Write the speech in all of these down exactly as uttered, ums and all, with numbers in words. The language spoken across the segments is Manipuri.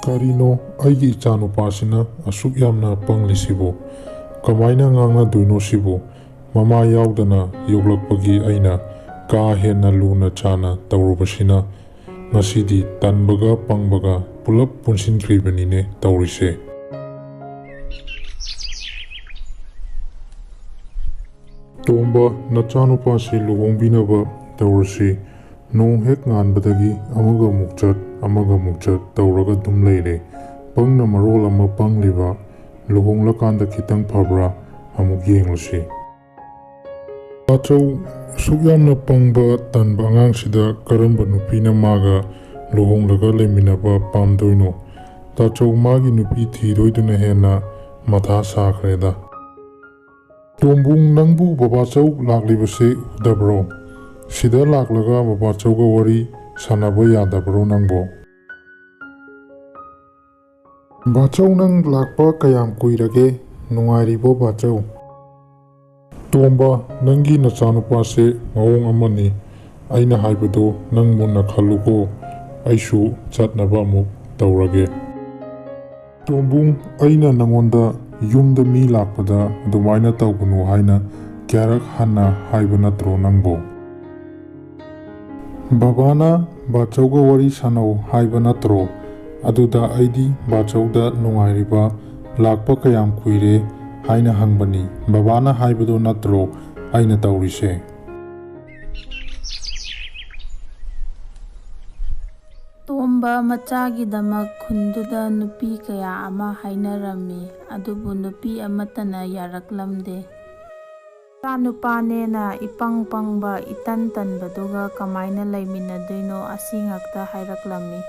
ꯀꯔꯤꯅꯣ ꯑꯩꯒꯤ ꯏꯆꯥꯅꯨꯄꯥꯁꯤꯅ ꯑꯁꯨꯛ ꯌꯥꯝꯅ ꯄꯪꯂꯤꯁꯤꯕꯨ? ꯀꯃꯥꯏꯅ ꯉꯥꯡꯅꯗꯣꯏꯅꯣ ꯁꯤꯕꯨ? ꯃꯃꯥ ꯌꯥꯎꯗꯅ ꯌꯣꯛꯂꯛꯄꯒꯤ ꯑꯩꯅ ꯀꯥ ꯍꯦꯟꯅ ꯂꯨꯅ ꯆꯥꯅ ꯇꯧꯔꯨꯕꯁꯤꯅ ꯉꯁꯤꯗꯤ ꯇꯟꯕꯒ ꯄꯪꯕꯒ ꯄꯨꯂꯞ ꯄꯨꯟꯁꯤꯟꯈ꯭ꯔꯤꯕꯅꯤꯅꯦ ꯇꯧꯔꯤꯁꯦ꯫ ꯇꯣꯝꯕ, ꯅꯆꯥꯅꯨꯄꯥꯁꯤ ꯂꯨꯍꯣꯡꯕꯤꯅꯕ ꯇꯧꯔꯁꯤ꯫ ꯅꯣꯡ ꯍꯦꯛ ꯉꯥꯟꯕꯗꯒꯤ ꯑꯃꯒ ꯑꯃꯨꯛ ꯆꯠ, ꯑꯃꯒ ꯑꯃꯨꯛ ꯆꯠ ꯇꯧꯔꯒ ꯑꯗꯨꯝ ꯂꯩꯔꯦ꯫ ꯄꯪꯅ ꯃꯔꯣꯜ ꯑꯃ ꯄꯪꯂꯤꯕ, ꯂꯨꯍꯣꯡꯂꯀꯥꯟꯗ ꯈꯤꯇꯪ ꯐꯕ꯭ꯔꯥ ꯑꯃꯨꯛ ꯌꯦꯡꯂꯨꯁꯤ꯫ ꯕꯥꯆꯧ, ꯑꯁꯨꯛ ꯌꯥꯝꯅ ꯄꯪꯕ ꯇꯟꯕ ꯑꯉꯥꯡꯁꯤꯗ ꯀꯔꯝꯕ ꯅꯨꯄꯤꯅ ꯃꯥꯒ ꯂꯨꯍꯣꯡꯂꯒ ꯂꯩꯃꯤꯟꯅꯕ ꯄꯥꯝꯗꯣꯏꯅꯣ? ꯇꯥꯆꯧ, ꯃꯥꯒꯤ ꯅꯨꯄꯤ ꯊꯤꯗꯣꯏꯗꯨꯅ ꯍꯦꯟꯅ ꯃꯊꯥ ꯁꯥꯈ꯭ꯔꯦꯗ꯫ ꯇꯣꯝꯕꯨꯡ, ꯅꯪꯕꯨ ꯕꯕꯥꯆꯧ ꯂꯥꯛꯂꯤꯕꯁꯦ ꯎꯗꯕ꯭ꯔꯣ? ꯁꯤꯗ ꯂꯥꯛꯂꯒ ꯕꯕꯥꯆꯧꯒ ꯋꯥꯔꯤ ꯁꯥꯟꯅꯕ ꯌꯥꯗꯕ꯭ꯔꯣ ꯅꯪꯕꯣ? ꯕꯥꯆꯧ, ꯅꯪ ꯂꯥꯛꯄ ꯀꯌꯥꯝ ꯀꯨꯏꯔꯒꯦ? ꯅꯨꯡꯉꯥꯏꯔꯤꯕꯣ ꯕꯥꯆꯧ? ꯇꯣꯝꯕ, ꯅꯪꯒꯤ ꯅꯆꯥꯅꯨꯄꯥꯁꯦ ꯃꯑꯣꯡ ꯑꯃꯅꯤ꯫ ꯑꯩꯅ ꯍꯥꯏꯕꯗꯣ ꯅꯪ ꯃꯨꯟꯅ ꯈꯜꯂꯨꯀꯣ꯫ ꯑꯩꯁꯨ ꯆꯠꯅꯕ ꯑꯃꯨꯛ ꯇꯧꯔꯒꯦ꯫ ꯇꯣꯝꯕꯨꯡ, ꯑꯩꯅ ꯅꯉꯣꯟꯗ ꯌꯨꯝꯗ ꯃꯤ ꯂꯥꯛꯄꯗ ꯑꯗꯨꯃꯥꯏꯅ ꯇꯧꯒꯅꯨ ꯍꯥꯏꯅ ꯀꯌꯥꯔꯛ ꯍꯟꯅ ꯍꯥꯏꯕ ꯅꯠꯇ꯭ꯔꯣ ꯅꯪꯕꯣ? ꯕꯕꯥꯅ ꯕꯥꯆꯧꯒ ꯋꯥꯔꯤ ꯁꯥꯟꯅꯧ ꯍꯥꯏꯕ ꯅꯠꯇ꯭ꯔꯣ? ꯑꯗꯨꯗ ꯑꯩꯗꯤ ꯕꯥꯆꯧꯗ ꯅꯨꯡꯉꯥꯏꯔꯤꯕ, ꯂꯥꯛꯄ ꯀꯌꯥꯝ ꯀꯨꯏꯔꯦ ꯍꯥꯏꯅ ꯍꯪꯕꯅꯤ꯫ ꯕꯕꯥꯅ ꯍꯥꯏꯕꯗꯣ ꯅꯠꯇ꯭ꯔꯣ ꯑꯩꯅ ꯇꯧꯔꯤꯁꯦ? ꯇꯣꯝꯕ ꯃꯆꯥꯒꯤꯗꯃꯛ ꯈꯨꯟꯗꯨꯗ ꯅꯨꯄꯤ ꯀꯌꯥ ꯑꯃ ꯍꯥꯏꯅꯔꯝꯃꯤ, ꯑꯗꯨꯕꯨ ꯅꯨꯄꯤ ꯑꯃꯠꯇꯅ ꯌꯥꯔꯛꯂꯝꯗꯦ꯫ ꯃꯆꯥꯅꯨꯄꯥꯅꯦꯅ ꯏꯄꯪ ꯄꯪꯕ, ꯏꯇꯟ ꯇꯟꯕꯗꯨꯒ ꯀꯃꯥꯏꯅ ꯂꯩꯃꯤꯟꯅꯗꯣꯏꯅꯣ, ꯑꯁꯤ ꯉꯥꯛꯇ ꯍꯥꯏꯔꯛꯂꯝꯃꯤ꯫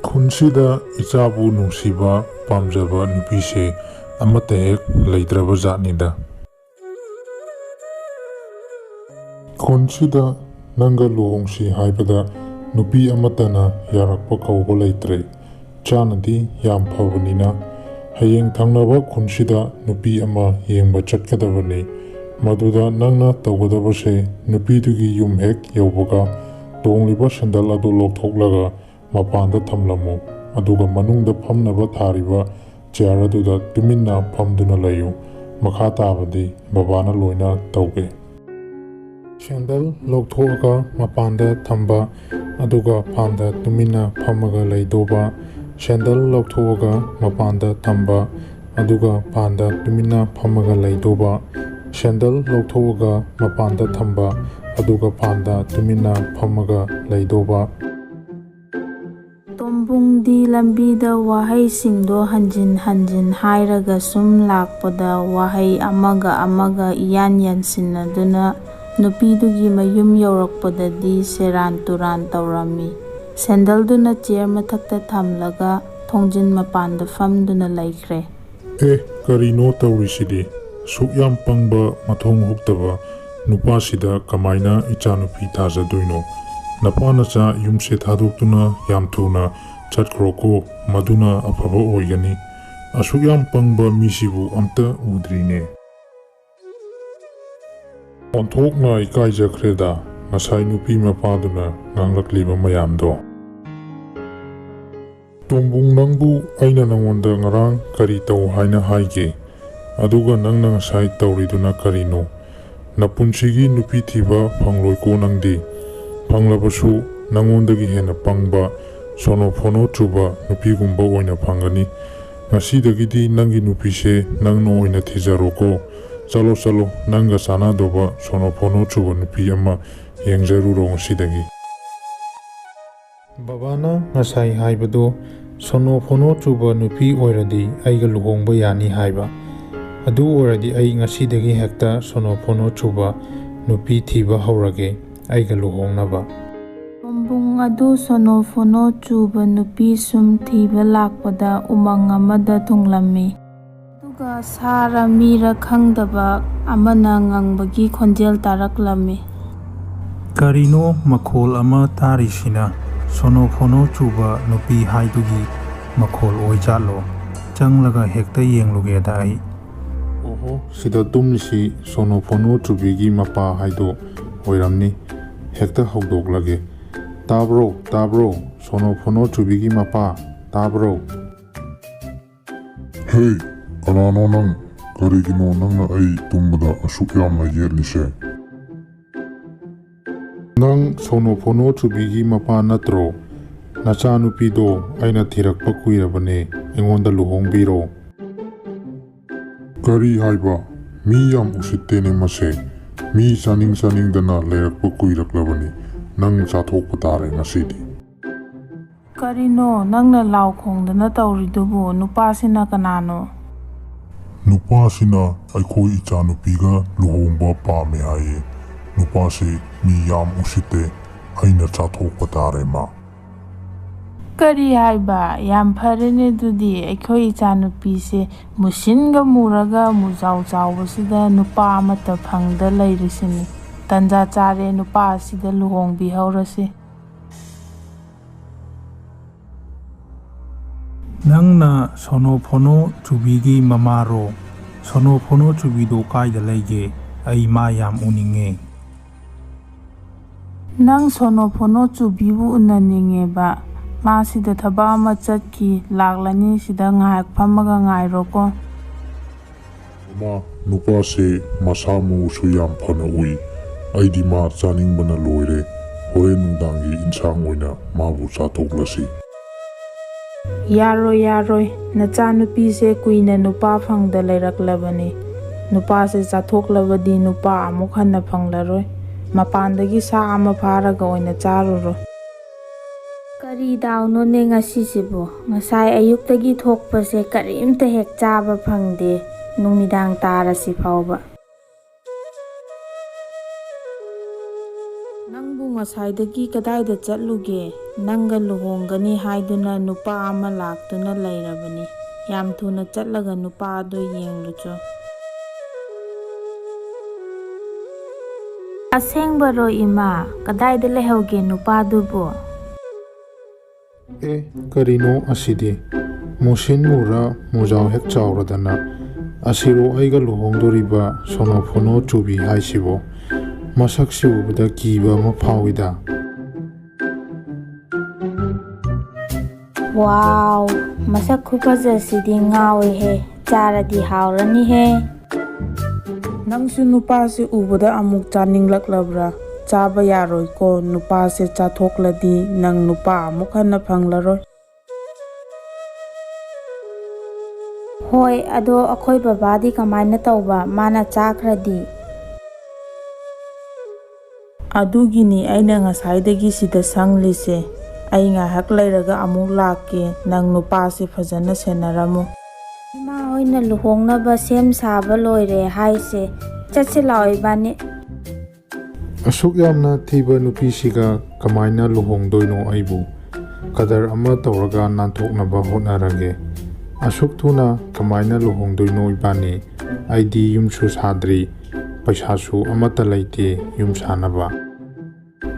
ꯈꯨꯟꯁꯤꯗ ꯏꯆꯥꯕꯨ ꯅꯨꯡꯁꯤꯕ, ꯄꯥꯝꯖꯕ ꯅꯨꯄꯤꯁꯦ ꯑꯃꯠꯇ ꯍꯦꯛ ꯂꯩꯇ꯭ꯔꯕ ꯖꯥꯠꯅꯤꯗ꯫ ꯈꯨꯟꯁꯤꯗ ꯅꯪꯒ ꯂꯨꯍꯣꯡꯁꯤ ꯍꯥꯏꯕꯗ ꯅꯨꯄꯤ ꯑꯃꯠꯇꯅ ꯌꯥꯔꯛꯄ ꯀꯧꯕ ꯂꯩꯇ꯭ꯔꯦ꯫ ꯆꯥꯅꯗꯤ ꯌꯥꯝ ꯐꯕꯅꯤꯅ ꯍꯌꯦꯡ ꯊꯪꯅꯕ ꯈꯨꯟꯁꯤꯗ ꯅꯨꯄꯤ ꯑꯃ ꯌꯦꯡꯕ ꯆꯠꯀꯗꯕꯅꯤ꯫ ꯃꯗꯨꯗ ꯅꯪꯅ ꯇꯧꯒꯗꯕꯁꯦ ꯅꯨꯄꯤꯗꯨꯒꯤ ꯌꯨꯝ ꯍꯦꯛ ꯌꯧꯕꯒ ꯇꯣꯡꯂꯤꯕ ꯁꯦꯟꯗꯜ ꯑꯗꯨ ꯂꯧꯊꯣꯛꯂꯒ ꯃꯄꯥꯟꯗ ꯊꯝꯂꯝꯃꯨ꯫ ꯑꯗꯨꯒ ꯃꯅꯨꯡꯗ ꯐꯝꯅꯕ ꯊꯥꯔꯤꯕ ꯆꯤꯌꯥꯔ ꯑꯗꯨꯗ ꯇꯨꯃꯤꯟꯅ ꯐꯝꯗꯨꯅ ꯂꯩꯌꯨ꯫ ꯃꯈꯥ ꯇꯥꯕꯗꯤ ꯕꯕꯥꯅ ꯂꯣꯏꯅ ꯇꯧꯒꯦ꯫ ꯁꯦꯟꯗꯜ ꯂꯧꯊꯣꯛꯑꯒ ꯃꯄꯥꯟꯗ ꯊꯝꯕ, ꯑꯗꯨꯒ ꯐꯥꯟꯗ ꯇꯨꯃꯤꯟꯅ ꯐꯝꯃꯒ ꯂꯩꯗꯧꯕ꯫ ꯁꯦꯟꯗꯜ ꯂꯧꯊꯣꯛꯑꯒ ꯃꯄꯥꯟꯗ ꯊꯝꯕ, ꯑꯗꯨꯒ ꯐꯥꯟꯗ ꯇꯨꯃꯤꯟꯅ ꯐꯝꯃꯒ ꯂꯩꯗꯧꯕ꯫ ꯁꯦꯟꯗꯜ ꯂꯧꯊꯣꯛꯑꯒ ꯃꯄꯥꯟꯗ ꯊꯝꯕ, ꯑꯗꯨꯒ ꯐꯥꯟꯗ ꯇꯨꯃꯤꯟꯅ ꯐꯝꯃꯒ ꯂꯩꯗꯧꯕ꯫ ꯇꯣꯝꯕꯨꯡꯗꯤ ꯂꯝꯕꯤꯗ ꯋꯥꯍꯩꯁꯤꯡꯗꯣ ꯍꯟꯖꯤꯟ ꯍꯟꯖꯤꯟ ꯍꯥꯏꯔꯒ ꯁꯨꯝ ꯂꯥꯛꯄꯗ ꯋꯥꯍꯩ ꯑꯃꯒ ꯑꯃꯒ ꯏꯌꯥꯟ ꯌꯥꯟꯁꯤꯟꯅꯗꯨꯅ ꯅꯨꯄꯤꯗꯨꯒꯤ ꯃꯌꯨꯝ ꯌꯧꯔꯛꯄꯗꯗꯤ ꯁꯦꯔꯥꯟ ꯇꯨꯔꯥꯟ ꯇꯧꯔꯝꯃꯤ꯫ ꯁꯦꯟꯗꯜꯗꯨꯅ ꯆꯤꯌꯔ ꯃꯊꯛꯇ ꯊꯝꯂꯒ ꯊꯣꯡꯖꯤꯟ ꯃꯄꯥꯟꯗ ꯐꯝꯗꯨꯅ ꯂꯩꯈ꯭ꯔꯦ꯫ ꯑꯦ, ꯀꯔꯤꯅꯣ ꯇꯧꯔꯤꯁꯤꯗꯤ? ꯑꯁꯨꯛ ꯌꯥꯝ ꯄꯪꯕ, ꯃꯊꯣꯡ ꯍꯨꯛꯇꯕ ꯅꯨꯄꯥꯁꯤꯗ ꯀꯃꯥꯏꯅ ꯏꯆꯥꯅꯨꯄꯤ ꯊꯥꯖꯗꯣꯏꯅꯣ? ꯅꯄꯥ ꯅꯆꯥ ꯌꯨꯝꯁꯦ ꯊꯥꯗꯣꯛꯇꯨꯅ ꯌꯥꯝ ꯊꯨꯅ ꯆꯠꯈ꯭ꯔꯣꯀꯣ, ꯃꯗꯨꯅ ꯑꯐꯕ ꯑꯣꯏꯒꯅꯤ꯫ ꯑꯁꯨꯛ ꯌꯥꯝ ꯄꯪꯕ ꯃꯤꯁꯤꯕꯨ ꯑꯝꯇ ꯎꯗ꯭ꯔꯤꯅꯦ꯫ ꯑꯣꯟꯊꯣꯛꯅ ꯏꯀꯥꯏꯖꯈ꯭ꯔꯦꯗ, ꯉꯁꯥꯏ ꯅꯨꯄꯤ ꯃꯄꯥꯗꯨꯅ ꯉꯥꯡꯂꯛꯂꯤꯕ ꯃꯌꯥꯝꯗꯣ꯫ ꯇꯣꯝꯕꯨꯡ, ꯅꯪꯕꯨ ꯑꯩꯅ ꯅꯉꯣꯟꯗ ꯉꯔꯥꯡ ꯀꯔꯤ ꯇꯧ ꯍꯥꯏꯅ ꯍꯥꯏꯒꯦ? ꯑꯗꯨꯒ ꯅꯪꯅ ꯉꯁꯥꯏ ꯇꯧꯔꯤꯗꯨꯅ ꯀꯔꯤꯅꯣ? ꯅꯄꯨꯟꯁꯤꯒꯤ ꯅꯨꯄꯤ ꯊꯤꯕ ꯐꯪꯂꯣꯏꯀꯣ ꯅꯪꯗꯤ꯫ ꯐꯪꯂꯕꯁꯨ ꯅꯉꯣꯟꯗꯒꯤ ꯍꯦꯟꯅ ꯄꯪꯕ, ꯁꯣꯅꯣ ꯐꯣꯅꯣ ꯆꯨꯕ ꯅꯨꯄꯤꯒꯨꯝꯕ ꯑꯣꯏꯅ ꯐꯪꯒꯅꯤ꯫ ꯉꯁꯤꯗꯒꯤꯗꯤ ꯅꯪꯒꯤ ꯅꯨꯄꯤꯁꯦ ꯅꯪꯅ ꯑꯣꯏꯅ ꯊꯤꯖꯔꯣꯀꯣ꯫ ꯆꯠꯂꯣ, ꯆꯠꯂꯣ, ꯅꯪꯒ ꯆꯥꯟꯅꯗꯧꯕ ꯁꯣꯅꯣ ꯐꯣꯅꯣ ꯆꯨꯕ ꯅꯨꯄꯤ ꯑꯃ ꯌꯦꯡꯖꯔꯨꯔꯣ ꯉꯁꯤꯗꯒꯤ꯫ ꯕꯕꯥꯅ ꯉꯁꯥꯏ ꯍꯥꯏꯕꯗꯣ, ꯁꯣꯅꯣ ꯐꯣꯅꯣ ꯆꯨꯕ ꯅꯨꯄꯤ ꯑꯣꯏꯔꯗꯤ ꯑꯩꯒ ꯂꯨꯍꯣꯡꯕ ꯌꯥꯅꯤ ꯍꯥꯏꯕ꯫ ꯑꯗꯨ ꯑꯣꯏꯔꯗꯤ ꯑꯩ ꯉꯁꯤꯗꯒꯤ ꯍꯦꯛꯇ ꯁꯣꯅꯣ ꯐꯣꯅꯣ ꯆꯨꯕ ꯅꯨꯄꯤ ꯊꯤꯕ ꯍꯧꯔꯒꯦ, ꯑꯩꯒ ꯂꯨꯍꯣꯡꯅꯕ꯫ ꯇꯣꯝꯕꯨꯡ ꯑꯗꯨ ꯁꯣꯅꯣ ꯐꯣꯅꯣ ꯆꯨꯕ ꯅꯨꯄꯤ ꯁꯨꯝ ꯊꯤꯕ ꯂꯥꯛꯄꯗ ꯎꯃꯪ ꯑꯃꯗ ꯊꯨꯡꯂꯝꯃꯤ꯫ ꯑꯗꯨꯒ ꯁꯥꯔ ꯃꯤꯔ ꯈꯪꯗꯕ ꯑꯃꯅ ꯉꯪꯕꯒꯤ ꯈꯣꯟꯖꯦꯜ ꯇꯥꯔꯛꯂꯝꯃꯤ꯫ ꯀꯔꯤꯅꯣ ꯃꯈꯣꯜ ꯑꯃ ꯇꯥꯔꯤꯁꯤꯅ? ꯁꯣꯅꯣ ꯐꯣꯅꯣ ꯆꯨꯕ ꯅꯨꯄꯤ ꯍꯥꯏꯗꯨꯒꯤ ꯃꯈꯣꯜ ꯑꯣꯏꯖꯥꯠꯂꯣ? ꯆꯪꯂꯒ ꯍꯦꯛꯇ ꯌꯦꯡꯂꯨꯒꯦꯗ ꯑꯩ꯫ ꯑꯣꯍꯣ, ꯁꯤꯗ ꯇꯨꯝꯂꯤꯁꯤ ꯁꯣꯅꯣ ꯐꯣꯅꯣ ꯆꯨꯕꯤꯒꯤ ꯃꯄꯥ ꯍꯥꯏꯗꯣ ꯑꯣꯏꯔꯝꯅꯤ꯫ ꯍꯦꯛꯇ ꯍꯧꯗꯣꯛꯂꯒꯦ꯫ ꯇꯥꯕ꯭ꯔꯣ, ꯇꯥꯕ꯭ꯔꯣ, ꯁꯣꯅꯣ ꯐꯣꯅꯣ ꯆꯨꯕꯤꯒꯤ ꯃꯄꯥ? ꯇꯥꯕ꯭ꯔꯣ? ꯍꯦ, ꯀꯅꯥꯅꯣ ꯅꯪ? ꯀꯔꯤꯒꯤꯅꯣ ꯅꯪꯅ ꯑꯩ ꯇꯨꯝꯕꯗ ꯑꯁꯨꯛ ꯌꯥꯝꯅ ꯌꯦꯠꯂꯤꯁꯦ? ꯅꯪ ꯁꯣꯅꯣ ꯐꯣꯅꯣ ꯆꯨꯕꯤꯒꯤ ꯃꯄꯥ ꯅꯠꯇ꯭ꯔꯣ? ꯅꯆꯥꯅꯨꯄꯤꯗꯣ ꯑꯩꯅ ꯊꯤꯔꯛꯄ ꯀꯨꯏꯔꯕꯅꯦ, ꯑꯩꯉꯣꯟꯗ ꯂꯨꯍꯣꯡꯕꯤꯔꯣ꯫ ꯀꯔꯤ ꯍꯥꯏꯕ? ꯃꯤ ꯌꯥꯝ ꯎꯁꯤꯠꯇꯦꯅꯦ ꯃꯁꯦ꯫ ꯃꯤ ꯆꯥꯅꯤꯡ ꯆꯥꯅꯤꯡꯗꯅ ꯂꯩꯔꯛꯄ ꯀꯨꯏꯔꯛꯂꯕꯅꯤ꯫ ꯅꯪ ꯆꯥꯊꯣꯛꯄ ꯇꯥꯔꯦ ꯉꯁꯤꯗꯤ꯫ ꯀꯔꯤꯅꯣ ꯅꯪꯅ ꯂꯥꯎ ꯈꯣꯡꯗꯅ ꯇꯧꯔꯤꯗꯨꯕꯨ? ꯅꯨꯄꯥꯁꯤꯅ ꯀꯅꯥꯅꯣ? ꯅꯨꯄꯥꯁꯤꯅ ꯑꯩꯈꯣꯏ ꯏꯆꯥꯅꯨꯄꯤꯒ ꯂꯨꯍꯣꯡꯕ ꯄꯥꯝꯃꯦ ꯍꯥꯏꯌꯦ꯫ ꯅꯨꯄꯥꯁꯦ ꯃꯤ ꯌꯥꯝ ꯎꯁꯤꯠꯇꯦ꯫ ꯑꯩꯅ ꯆꯥꯊꯣꯛꯄ ꯇꯥꯔꯦ ꯃꯥ꯫ ꯀꯔꯤ ꯍꯥꯏꯕ? ꯌꯥꯝ ꯐꯔꯦꯅꯦ ꯑꯗꯨꯗꯤ꯫ ꯑꯩꯈꯣꯏ ꯏꯆꯥꯅꯨꯄꯤꯁꯦ ꯃꯨꯁꯤꯟꯒ ꯃꯨꯔꯒ ꯃꯨꯖꯥꯎ ꯆꯥꯎꯕꯁꯤꯗ ꯅꯨꯄꯥ ꯑꯃꯠꯇ ꯐꯪꯗ ꯂꯩꯔꯤꯁꯤꯅꯤ꯫ ꯇꯟꯖꯥ ꯆꯥꯔꯦ, ꯅꯨꯄꯥ ꯑꯁꯤꯗ ꯂꯨꯍꯣꯡꯕꯤꯍꯧꯔꯁꯤ꯫ ꯅꯪꯅ ꯁꯣꯅꯣ ꯐꯣꯅꯣ ꯆꯨꯕꯤꯒꯤ ꯃꯃꯥꯔꯣ? ꯁꯣꯅꯣ ꯐꯣꯅꯣ ꯆꯨꯕꯤꯗꯣ ꯀꯥꯏꯗ ꯂꯩꯒꯦ? ꯑꯩ ꯃꯥ ꯌꯥꯝ ꯎꯅꯤꯡꯉꯦ꯫ ꯅꯪ ꯁꯣꯅꯣ ꯐꯣꯅꯣ ꯆꯨꯕꯤꯕꯨ ꯎꯅꯅꯤꯡꯉꯦꯕ? ꯃꯥ ꯁꯤꯗ ꯊꯕꯛ ꯑꯃ ꯆꯠꯈꯤ, ꯂꯥꯛꯂꯅꯤ, ꯁꯤꯗ ꯉꯥꯏꯍꯥꯛ ꯐꯝꯃꯒ ꯉꯥꯏꯔꯣꯀꯣ꯫ ꯃꯃꯥ, ꯅꯨꯄꯥꯁꯦ ꯃꯁꯥ ꯃꯎꯁꯨ ꯌꯥꯝ ꯐꯅ ꯎꯏ꯫ ꯑꯩꯗꯤ ꯃꯥ ꯆꯥꯅꯤꯡꯕꯅ ꯂꯣꯏꯔꯦ꯫ ꯍꯣꯔꯦꯟ ꯅꯨꯡꯗꯥꯡꯒꯤ ꯏꯟꯁꯥꯡ ꯑꯣꯏꯅ ꯃꯥꯕꯨ ꯆꯥꯊꯣꯛꯂꯁꯤ꯫ ꯌꯥꯔꯣꯏ, ꯌꯥꯔꯣꯏ꯫ ꯅꯆꯥꯅꯨꯄꯤꯁꯦ ꯀꯨꯏꯅ ꯅꯨꯄꯥ ꯐꯪꯗ ꯂꯩꯔꯛꯂꯕꯅꯤ꯫ ꯅꯨꯄꯥꯁꯦ ꯆꯥꯊꯣꯛꯂꯕꯗꯤ ꯅꯨꯄꯥ ꯑꯃꯨꯛ ꯍꯟꯅ ꯐꯪꯂꯔꯣꯏ꯫ ꯃꯄꯥꯟꯗꯒꯤ ꯁꯥ ꯑꯃ ꯐꯥꯔꯒ ꯑꯣꯏꯅ ꯆꯥꯔꯨꯔꯣ꯫ ꯀꯔꯤ ꯗꯥꯎꯅꯣꯅꯦ ꯉꯁꯤꯁꯤꯕꯨ? ꯉꯁꯥꯏ ꯑꯌꯨꯛꯇꯒꯤ ꯊꯣꯛꯄꯁꯦ ꯀꯔꯤꯝꯇ ꯍꯦꯛ ꯆꯥꯕ ꯐꯪꯗꯦ, ꯅꯨꯃꯤꯗꯥꯡ ꯇꯥꯔꯁꯤ ꯐꯥꯎꯕ꯫ ꯅꯪꯕꯨ ꯉꯁꯥꯏꯗꯒꯤ ꯀꯗꯥꯏꯗ ꯆꯠꯂꯨꯒꯦ? ꯅꯪꯒ ꯂꯨꯍꯣꯡꯒꯅꯤ ꯍꯥꯏꯗꯨꯅ ꯅꯨꯄꯥ ꯑꯃ ꯂꯥꯛꯇꯨꯅ ꯂꯩꯔꯕꯅꯤ꯫ ꯌꯥꯝ ꯊꯨꯅ ꯆꯠꯂꯒ ꯅꯨꯄꯥ ꯑꯗꯨ ꯌꯦꯡꯂꯨꯆꯣ꯫ ꯑꯁꯦꯡꯕꯔꯣ ꯏꯃꯥ? ꯀꯗꯥꯏꯗ ꯂꯩꯍꯧꯒꯦ ꯅꯨꯄꯥꯗꯨꯕꯨ? ꯑꯦ, ꯀꯔꯤꯅꯣ ꯑꯁꯤꯗꯤ? ꯃꯨꯁꯤꯟ ꯃꯨꯔ ꯃꯨꯖꯥꯎ ꯍꯦꯛ ꯆꯥꯎꯔꯗꯅ꯫ ꯑꯁꯤꯔꯣ ꯑꯩꯒ ꯂꯨꯍꯣꯡꯗꯣꯔꯤꯕ ꯁꯣꯅꯣ ꯐꯣꯅꯣ ꯆꯨꯕꯤ ꯍꯥꯏꯁꯤꯕꯣ? ꯃꯁꯛꯁꯤ ꯎꯕꯗ ꯀꯤꯕ ꯑꯃ ꯐꯥꯎꯏꯗ꯫ ꯋꯥꯎ, ꯃꯁꯛ ꯈꯨꯐꯖꯁꯤꯗꯤ ꯉꯥꯎꯏꯍꯦ꯫ ꯆꯥꯔꯗꯤ ꯍꯥꯎꯔꯅꯤꯍꯦ꯫ ꯅꯪꯁꯨ ꯅꯨꯄꯥꯁꯦ ꯎꯕꯗ ꯑꯃꯨꯛ ꯆꯥꯅꯤꯡꯂꯛꯂꯕ꯭ꯔꯥ? ꯆꯥꯕ ꯌꯥꯔꯣꯏꯀꯣ, ꯅꯨꯄꯥꯁꯦ ꯆꯥꯊꯣꯛꯂꯗꯤ ꯅꯪ ꯅꯨꯄꯥ ꯑꯃꯨꯛ ꯍꯟꯅ ꯐꯪꯂꯔꯣꯏ꯫ ꯍꯣꯏ, ꯑꯗꯣ ꯑꯩꯈꯣꯏ ꯕꯕꯥꯗꯤ ꯀꯃꯥꯏꯅ ꯇꯧꯕ? ꯃꯥꯅ ꯆꯥꯈ꯭ꯔꯗꯤ? ꯑꯗꯨꯒꯤꯅꯤ ꯑꯩꯅ ꯉꯁꯥꯏꯗꯒꯤ ꯁꯤꯗ ꯁꯪꯂꯤꯁꯦ꯫ ꯑꯩ ꯉꯥꯏꯍꯥꯛ ꯂꯩꯔꯒ ꯑꯃꯨꯛ ꯂꯥꯛꯀꯦ꯫ ꯅꯪ ꯅꯨꯄꯥꯁꯦ ꯐꯖꯅ ꯁꯦꯟꯅꯔꯝꯃꯨ꯫ ꯏꯃꯥ ꯍꯣꯏꯅ ꯂꯨꯍꯣꯡꯅꯕ ꯁꯦꯝ ꯁꯥꯕ ꯂꯣꯏꯔꯦ ꯍꯥꯏꯁꯦ꯫ ꯆꯠꯁꯤ ꯂꯥꯛꯑꯣ ꯏꯕꯥꯅꯤ꯫ ꯑꯁꯨꯛ ꯌꯥꯝꯅ ꯊꯤꯕ ꯅꯨꯄꯤꯁꯤꯒ ꯀꯃꯥꯏꯅ ꯂꯨꯍꯣꯡꯗꯣꯏꯅꯣ ꯑꯩꯕꯨ? ꯀꯗꯔ ꯑꯃ ꯇꯧꯔꯒ ꯅꯥꯟꯊꯣꯛꯅꯕ ꯍꯣꯠꯅꯔꯒꯦ꯫ ꯑꯁꯨꯛ ꯊꯨꯅ ꯀꯃꯥꯏꯅ ꯂꯨꯍꯣꯡꯗꯣꯏꯅꯣ ꯏꯕꯥꯅꯤ? ꯑꯩꯗꯤ ꯌꯨꯝꯁꯨ ꯁꯥꯗ꯭ꯔꯤ, ꯄꯩꯁꯥꯁꯨ ꯑꯃꯠꯇ ꯂꯩꯇꯦ ꯌꯨꯝ ꯁꯥꯅꯕ꯫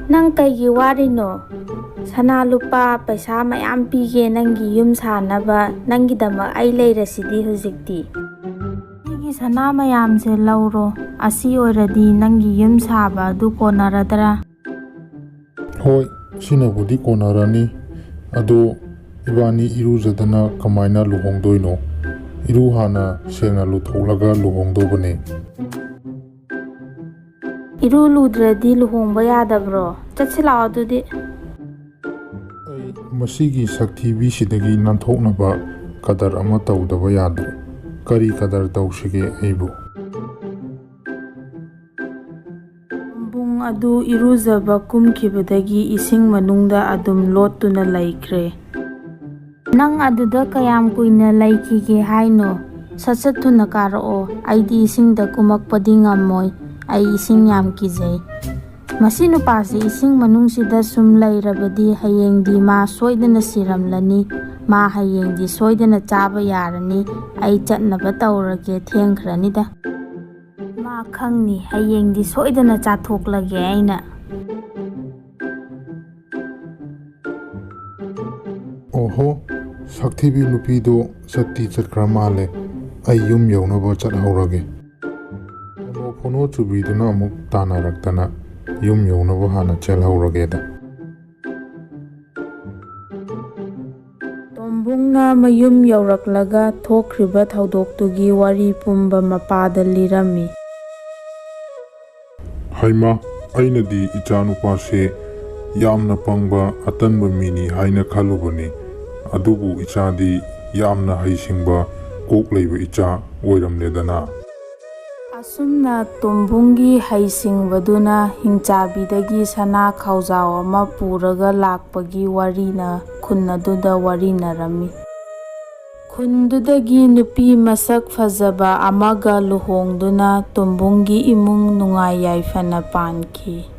ꯅꯪ ꯀꯩꯒꯤ ꯋꯥꯔꯤꯅꯣ? ꯁꯅꯥ ꯂꯨꯄꯥ ꯄꯩꯁꯥ ꯃꯌꯥꯝ ꯄꯤꯒꯦ ꯅꯪꯒꯤ ꯌꯨꯝ ꯁꯥꯅꯕ, ꯅꯪꯒꯤꯗꯃꯛ ꯑꯩ ꯂꯩꯔꯁꯤꯗꯤ ꯍꯧꯖꯤꯛꯇꯤ꯫ ꯑꯩꯒꯤ ꯁꯅꯥ ꯃꯌꯥꯝꯁꯦ ꯂꯧꯔꯣ, ꯑꯁꯤ ꯑꯣꯏꯔꯗꯤ ꯅꯪꯒꯤ ꯌꯨꯝ ꯁꯥꯕ ꯑꯗꯨ ꯀꯣꯟꯅꯔꯗ꯭ꯔꯥ? ꯍꯣꯏ, ꯁꯤꯅꯕꯨꯗꯤ ꯀꯣꯟꯅꯔꯅꯤ꯫ ꯑꯗꯣ ꯏꯕꯥꯅꯤ ꯏꯔꯨꯖꯗꯅ ꯀꯃꯥꯏꯅ ꯂꯨꯍꯣꯡꯗꯣꯏꯅꯣ? ꯏꯔꯨ ꯍꯥꯟꯅ ꯁꯦꯡꯅ ꯂꯨꯊꯣꯛꯂꯒ ꯂꯨꯍꯣꯡꯗꯧꯕꯅꯦ꯫ ꯏꯔꯨ ꯂꯨꯗ꯭ꯔꯗꯤ ꯂꯨꯍꯣꯡꯕ ꯌꯥꯗꯕ꯭ꯔꯣ? ꯆꯠꯁꯤ ꯂꯥꯛꯑꯣ ꯑꯗꯨꯗꯤ꯫ ꯑꯩ ꯃꯁꯤꯒꯤ ꯁꯛꯊꯤꯕꯤꯁꯤꯗꯒꯤ ꯅꯥꯟꯊꯣꯛꯅꯕ ꯀꯗꯔ ꯑꯃ ꯇꯧꯗꯕ ꯌꯥꯗ꯭ꯔꯦ꯫ ꯀꯔꯤ ꯀꯗꯔ ꯇꯧꯁꯤꯒꯦ ꯑꯩꯕꯨ? ꯕꯨꯡ ꯑꯗꯨ ꯏꯔꯨꯖꯕ ꯀꯨꯝꯈꯤꯕꯗꯒꯤ ꯏꯁꯤꯡ ꯃꯅꯨꯡꯗ ꯑꯗꯨꯝ ꯂꯣꯠꯇꯨꯅ ꯂꯩꯈ꯭ꯔꯦ꯫ ꯅꯪ ꯑꯗꯨꯗ ꯀꯌꯥꯝ ꯀꯨꯏꯅ ꯂꯩꯈꯤꯒꯦ ꯍꯥꯏꯅꯣ? ꯁꯠ ꯁꯠ ꯊꯨꯅ ꯀꯥꯔꯛꯑꯣ, ꯑꯩꯗꯤ ꯏꯁꯤꯡꯗ ꯀꯨꯝꯃꯛꯄꯗꯤ ꯉꯝꯃꯣꯏ, ꯑꯩ ꯏꯁꯤꯡ ꯌꯥꯝ ꯀꯤꯖꯩ꯫ ꯃꯁꯤ ꯅꯨꯄꯥꯁꯤ ꯏꯁꯤꯡ ꯃꯅꯨꯡꯁꯤꯗ ꯁꯨꯝ ꯂꯩꯔꯕꯗꯤ ꯍꯌꯦꯡꯗꯤ ꯃꯥ ꯁꯣꯏꯗꯅ ꯁꯤꯔꯝꯂꯅꯤ, ꯃꯥ ꯍꯌꯦꯡꯗꯤ ꯁꯣꯏꯗꯅ ꯆꯥꯕ ꯌꯥꯔꯅꯤ, ꯑꯩ ꯆꯠꯅꯕ ꯇꯧꯔꯒꯦ, ꯊꯦꯡꯈ꯭ꯔꯅꯤꯗ꯫ ꯃꯥ ꯈꯪꯅꯤ, ꯍꯌꯦꯡꯗꯤ ꯁꯣꯏꯗꯅ ꯆꯥꯊꯣꯛꯂꯒꯦ ꯑꯩꯅ꯫ ꯑꯣꯍꯣ, ꯁꯛꯊꯤꯕꯤ ꯅꯨꯄꯤꯗꯣ ꯆꯠꯇꯤ ꯆꯠꯈ꯭ꯔ ꯃꯥꯜꯂꯦ꯫ ꯑꯩ ꯌꯨꯝ ꯌꯧꯅꯕ ꯆꯠꯍꯧꯔꯒꯦ꯫ ꯐꯣꯅꯣ ꯐꯣꯅꯣ ꯆꯨꯕꯤꯗꯨꯅ ꯑꯃꯨꯛ ꯇꯥꯟꯅꯔꯛꯇꯅ ꯌꯨꯝ ꯌꯧꯅꯕ ꯍꯥꯟꯅ ꯆꯦꯜꯍꯧꯔꯒꯦꯗ꯫ ꯃꯌꯨꯝ ꯌꯧꯔꯛꯂꯒ ꯊꯣꯛꯈ꯭ꯔꯤꯕ ꯊꯧꯗꯣꯛꯇꯨꯒꯤ ꯋꯥꯔꯤ ꯄꯨꯝꯕ ꯃꯄꯥꯗ ꯂꯤꯔꯝꯃꯤ꯫ ꯍꯩꯃꯥ, ꯑꯩꯅꯗꯤ ꯏꯆꯥꯅꯨꯄꯥꯁꯦ ꯌꯥꯝꯅ ꯄꯪꯕ ꯑꯇꯟꯕ ꯃꯤꯅꯤ ꯍꯥꯏꯅ ꯈꯜꯂꯨꯕꯅꯤ꯫ ꯑꯗꯨꯕꯨ ꯏꯆꯥꯗꯤ ꯌꯥꯝꯅ ꯍꯩꯁꯤꯡꯕ ꯀꯣꯛ ꯂꯩꯕ ꯏꯆꯥ ꯑꯣꯏꯔꯝꯂꯦꯗꯅ꯫ ꯑꯁꯨꯝꯅ ꯇꯣꯝꯕꯨꯡꯒꯤ ꯍꯩꯁꯤꯡꯕꯗꯨꯅ ꯍꯤꯡꯆꯥꯕꯤꯗꯒꯤ ꯁꯅꯥ ꯈꯥꯎꯖꯥꯎ ꯑꯃ ꯄꯨꯔꯒ ꯂꯥꯛꯄꯒꯤ ꯋꯥꯔꯤꯅ ꯈꯨꯟ ꯑꯗꯨꯗ ꯋꯥꯔꯤꯅꯔꯝꯃꯤ꯫ ꯈꯨꯟꯗꯨꯗꯒꯤ ꯅꯨꯄꯤ ꯃꯁꯛ ꯐꯖꯕ ꯑꯃꯒ ꯂꯨꯍꯣꯡꯗꯨꯅ ꯇꯣꯝꯕꯨꯡꯒꯤ ꯏꯃꯨꯡ ꯅꯨꯡꯉꯥꯏ ꯌꯥꯏꯐꯅ ꯄꯥꯟꯈꯤ꯫